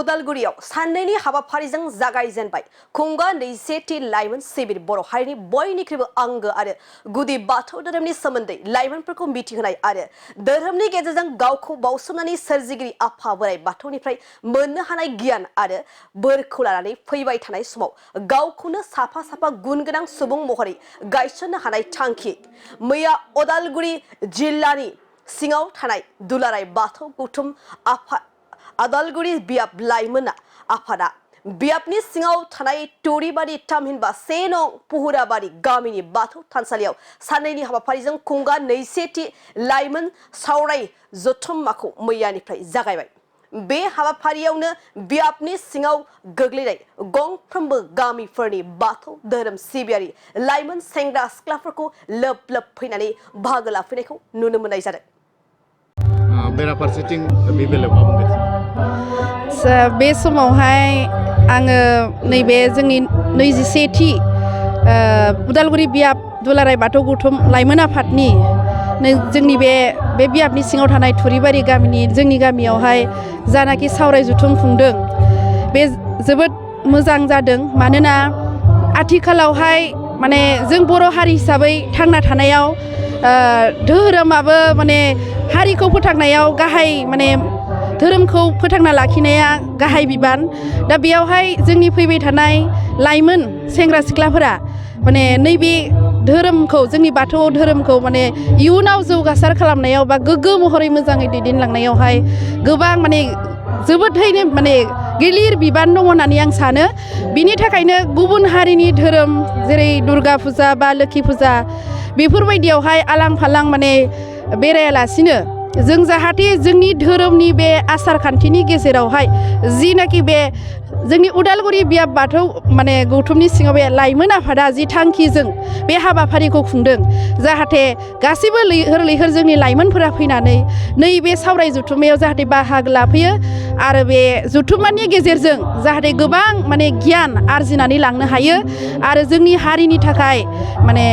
उदालगुरियाव साननैनि हाबाफारिजों जागायजेनबाय खुंगा 20थि लाइमोन शिबिर बर' हारिनि बयनिख्रुइबो आंगो आरो गुदि बाथौ धोरोमनि सोमोन्दै लाइमोनफोरखौ मिथिहोनाय आरो धोरोमनि गेजेरजों गावखौ बावसोमनानै सोरजिगिरि आफा बोराइ बाथौनिफ्राय मोननो हानाय गियान आरो बोरखौ लानानै फैबाय थानाय समाव गावखौनो साफा साफा गुन गोनां सुबुं महरै गायसननो हानाय थांखि मैया उदालगुरि जिल्लानि सिङाव थानाय दुलाराय बाथौ गौथुम आदालगुरि बियाब लाइमोना आफादा बियाबनि सिङाव थानाय टुरिबारि थामहिनबा 1 नं पुहुराबारि गामिनि बाथौ थानसालियाव साननैनि हाबाफारिजों खुंगा 20थि लाइमोन सावराय जथुम्माखौ मैयानिफ्राय जागायबाय। बे हाबाफारियावनो बियाबनि सिङाव गोग्लैनाय गंफ्रोमबो गामिफोरनि बाथौ धोरोम सिबियारि लाइमोन सेंग्रा सिख्लाफोरखौ लोब लोब फैनानै बाहागो लाफैनायखौ नुनो मोननाय जादों। बेराफारसेथिं बे बेलायाव मा बुंगोन? बे समावहाय आङो नैबे जोंनि 21थि उदालगुरि बियाब दुलाराय बाथौ गौथुम लाइमोन आफादनि जोंनि बे बियाबनि सिङाव थानाय थुरिबारि गामिनि जोंनि गामियावहाय जानाखि सावराय जथुम खुंदों बे जोबोद मोजां जादों। मानोना आथिखालावहाय माने जों बर' हारि हिसाबै थांना थानायाव धोरोमाबो माने हारिखौ फोथांनायाव गाहाय माने धोरोमखौ फोथांना लाखिनाया गाहाय बिबान। दा बेयावहाय जोंनि फैबाय थानाय लाइमोन सेंग्रा सिख्लाफोरा माने नैबे धोरोमखौ जोंनि बाथौ धोरोमखौ माने इयुनाव जौगासार खालामनायाव बा गोग्गो महरै मोजाङै दैदेनलांनायावहाय गोबां माने जोबोदहैनो माने गिलिर बिबान दङ होननानै आं सानो। बिनि थाखायनो गुबुन हारिनि धोरोम जेरै दुर्गा फुजा बा लोखि फुजा बेफोरबायदियावहाय आलां फालां माने बेरायालासिनो जों जाहाथे जोंनि धोरोमनि बे आसार खान्थिनि गेजेरावहाय जिनाखि बे जोंनि उदालगुरि बियाब बाथौ माने गौथुमनि सिङाव बे लाइमोन आफादा जि थांखिजों बे हाबाफारिखौ खुंदों जाहाथे गासैबो लैहोर लैहोर जोंनि लाइमोनफोरा फैनानै नैबे सावराय जथुम्मायाव जाहाथे बाहागो लाफैयो आरो बे जथुम्मानि गेजेरजों जाहाथे गोबां माने गियान आरजिनानै लांनो हायो आरो जोंनि हारिनि थाखाय माने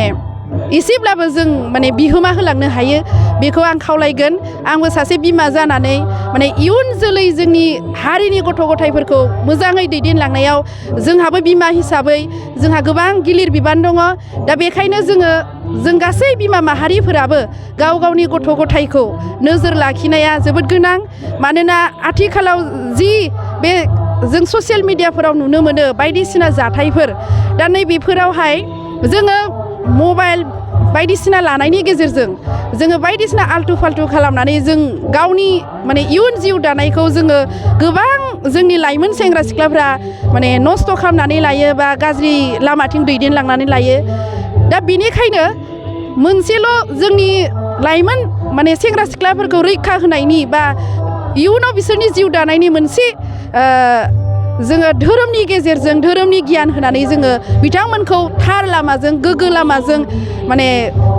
एसेब्लाबो जों माने बिहोमा होलांनो हायो बेखौ आं खावलायगोन। आंबो सासे बिमा जानानै माने इयुन जोलै जोंनि हारिनि गथ' गथायफोरखौ मोजाङै दैदेनलांनायाव जोंहाबो बिमा हिसाबै जोंहा गोबां गिलिर बिबान दङ। दा बेखायनो जों गासै बिमा माहारिफोराबो गाव गावनि गथ' गथायखौ नोजोर लाखिनाया जोबोद गोनां। मानोना आथिखालाव जि बे जों ससियेल मिडियाफोराव नुनो मोनो बायदिसिना जाथायफोर दा नैबेफोरावहाय जोङो मबाइल बायदिसिना लानायनि गेजेरजों जोङो बायदिसिना आल्टु फाल्टु खालामनानै जों गावनि माने इयुन जिउ दानायखौ जोङो गोबां जोंनि लाइमोन सेंग्रा सिख्लाफ्रा माने नस्थ' खालामनानै लायो बा गाज्रि लामाथिं दैदेनलांनानै लायो। दा बेनिखायनो मोनसेल' जोंनि लाइमोन माने सेंग्रा सिख्लाफोरखौ रैखा होनायनि बा इयुनाव बिसोरनि जिउ दानायनि मोनसे जोङो धोरोमनि गेजेरजों धोरोमनि गियान होनानै जोङो बिथांमोनखौ थार लामाजों गोग्गो लामाजों माने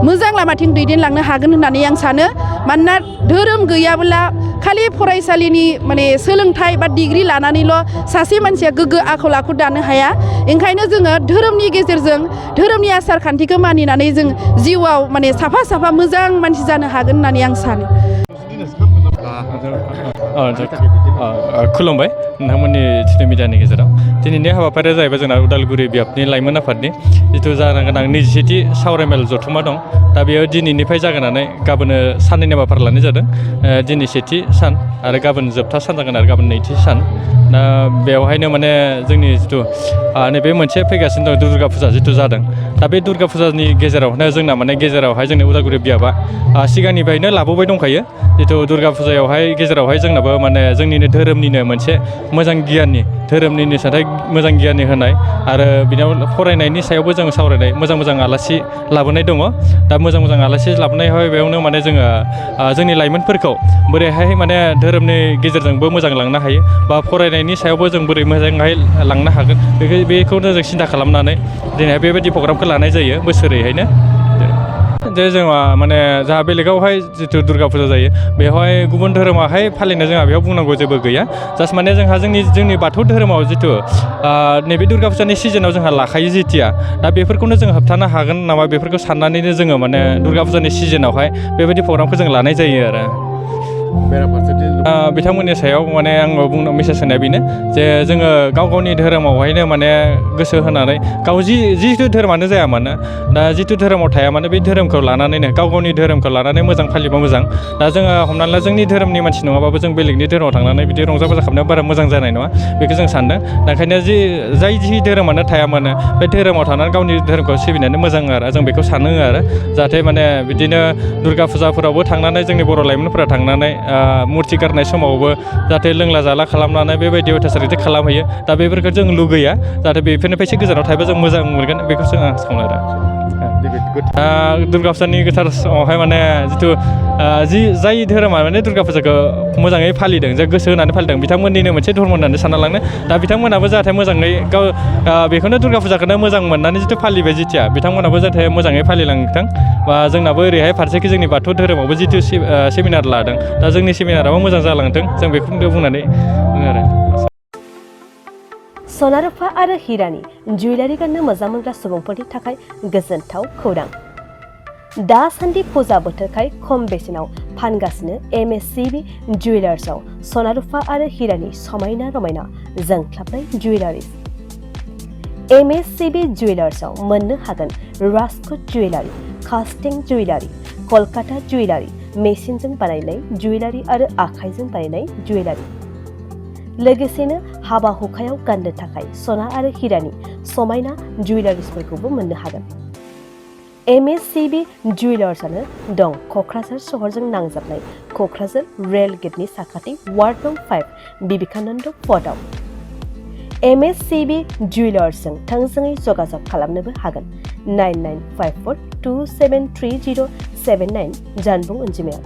मोजां लामाथिं दैदेनलांनो हागोन होननानै आं सानो। मानोना धोरोम गैयाब्ला खालि फरायसालिनि माने सोलोंथाइ बा डिग्रि लानानैल' सासे मानसिया गोग्गो आखल आखु दानो हाया। ओंखायनो जोङो धोरोमनि गेजेरजों धोरोमनि आसार खान्थिखौ मानिनानै जों जिउआव माने साफा साफा मोजां मानसि जानो हागोन होननानै आं सानो। खुलुमबाय नोंथांमोननि ससियेल मिडियानि गेजेराव। दिनैनि हाबाफारिया जाहैबाय जोंना उदालगुरि बियाबनि लाइमोन आफादनि जिथु जानो गोनां 21थि सावरायमेल जथुम्मा दं। दा बेयो दिनैनिफ्राय जागायनानै गाबोन साननैनि हाबाफारि लानाय जादों। दिनै सेथि सान आरो गाबोन जोबथा सान जागोन आरो गाबोन नैथि सान। दा बेवहायनो माने जोंनि जिथु नैबे मोनसे फैगासिनो दं दुर्गा फुजा जिथु जादों। दा बे दुर्गा फुजानि गेजेरावनो जोंना माने गेजेरावहाय जोंनि उदालगुरि बियाबा सिगांनिफ्रायनो लाबोबाय दंखायो। जिथु दुर्गा फुजायावहाय गेजेरावहाय जोंनाबो माने जोंनिनो धोरोमनिनो मोनसे मोजां गियाननि धोरोमनिनो साथाय मोजां गियाननि होनाय आरो बिनाव फरायनायनि सायावबो जों सावरायनाय मोजां आलासि लाबोनाय दङ। दा मोजां आलासि लाबोनायावहाय बेयावनो माने जोङो जोंनि लाइमोनफोरखौ बोरैहाय माने धोरोमनि गेजेरजोंबो मोजां लांनो हायो बा फरायनायनि सायावबो जों बोरै मोजाङै लांनो हागोन बेखौनो जों सिन्था खालामनानै दिनैहाय बेबायदि प्रग्रामखौ लानाय जायो बोसोरैहायनो। जे जोंहा माने जोंहा बेलेगावहाय जिथु दुर्गा फुजा जायो बेवहाय गुबुन धोरोमाहाय फालिनो जोंहा बेयाव बुंनांगौ जेबो गैया। जास्ट माने जोंहा जोंनि बाथौ धोरोमाव जिथु नैबे दुर्गा फुजानि सिजोनाव जोंहा लाखायो जेथिया दा बेफोरखौनो जों होबथानो हागोन नामा बेफोरखौ साननानैनो जोङो माने दुर्गा फुजानि सिजोनावहाय बेबायदि प्रग्रामखौ जों लानाय जायो आरो। बेराफारसेथिं बिथांमोननि सायाव माने आङो बुंनो मेसेज होनाया बेनो जे जोङो गाव गावनि धोरोमावहायनो माने गोसो होनानै गाव जिथु धोरोमानो जाया मानो दा जिथु धोरोमाव थाया मानो बे धोरोमखौ लानानैनो गाव गावनि धोरोमखौ लानानै मोजां फालिबा मोजां दा जोङो हमनानै ला जोंनि धोरोमनि मानसि नङाबाबो जों बेलेगनि धोरोमाव थांनानै बिदि रंजा बाजा खालामनायाव बारा मोजां जानाय नङा बेखौ जों सानदों ओंखायनो जाय जि धोरोमानो थाया मानो बे धोरोमाव थानानै गावनि धोरोमखौ सिबिनायानो मोजां आरो जों बेखौ सानो आरो जाहाथे माने बिदिनो दुर्गा फुजाफोरावबो थांनानै जोंनि बर' लाइमोनफोरा थांनानै मुरथि गारनाय समावबो जाहाथे लोंला जाला खालामनानै बेबायदि अयथासारखौ खालामहैयो दा बेफोरखौ जों लुगैया जाहाथे बेफोरनिफ्राय एसे गोजानाव थायोबा जों मोजां मोनगोन बेखौसो आं सानो आरो दुर्गा फुजानि गोथार समावहाय माने जिथु जाय धोरोमा माने दुर्गा फुजाखौ मोजाङै फालिदों जे गोसो होनानै फालिदों बिथांमोननिनो मोनसे धर्म होननानै सानना लांनो दा बिथांमोनाबो जाहाथे मोजाङै गाव बेखौनो दुर्गा फुजाखौनो मोजां मोननानै जिथु फालिबाय जेथिया बिथांमोनाबो जाहाथे मोजाङै फालिलांथों बा जोंनाबो ओरैहाय फारसेखि जोंनि बाथौ धोरोमावबो जिथु सेमिनार लादों दा जोंनि सेमिनाराबो मोजां जालांथों जों बेखौनो बुंनानै आरो सना रुफा आरो हिरानि जुवेलारि गाननो मोजां मोनग्रा सुबुंफोरनि थाखाय गोजोनथाव खौरां दासान्दि फुजा बोथोरखाय खम बेसेनाव फानगासिनो MSCB जुवेलार्सआव सना रुफा आरो हिरानि समायना रमायना जोंख्लाबनाय जुवेलारिस MSCB जुवेलार्सआव मोननो हागोन राजकोट जुवेलारि कास्टिं जुवेलारि कलकाता जुवेलारि मेसिनजों बानायनाय जुवेलारि आरो आखाइजों बानायनाय जुवेलारि लोगोसेनो हाबा हुखायाव गाननो थाखाय सना आरो हिरानि समायना जुवेलारिसफोरखौबो मोननो हागोन MSCB जुवेलार्सआनो दं क'क्राझार सहरजों नांजाबनाय क'क्राझार रेल गेटनि साखाथि वार्ड नं 5 बिबेकानन्द पथआव MSCB जुवेलार्सजों थोंजोङै जगाजग खालामनोबो हागोन 9954273079 जानबुं अनजिमायाव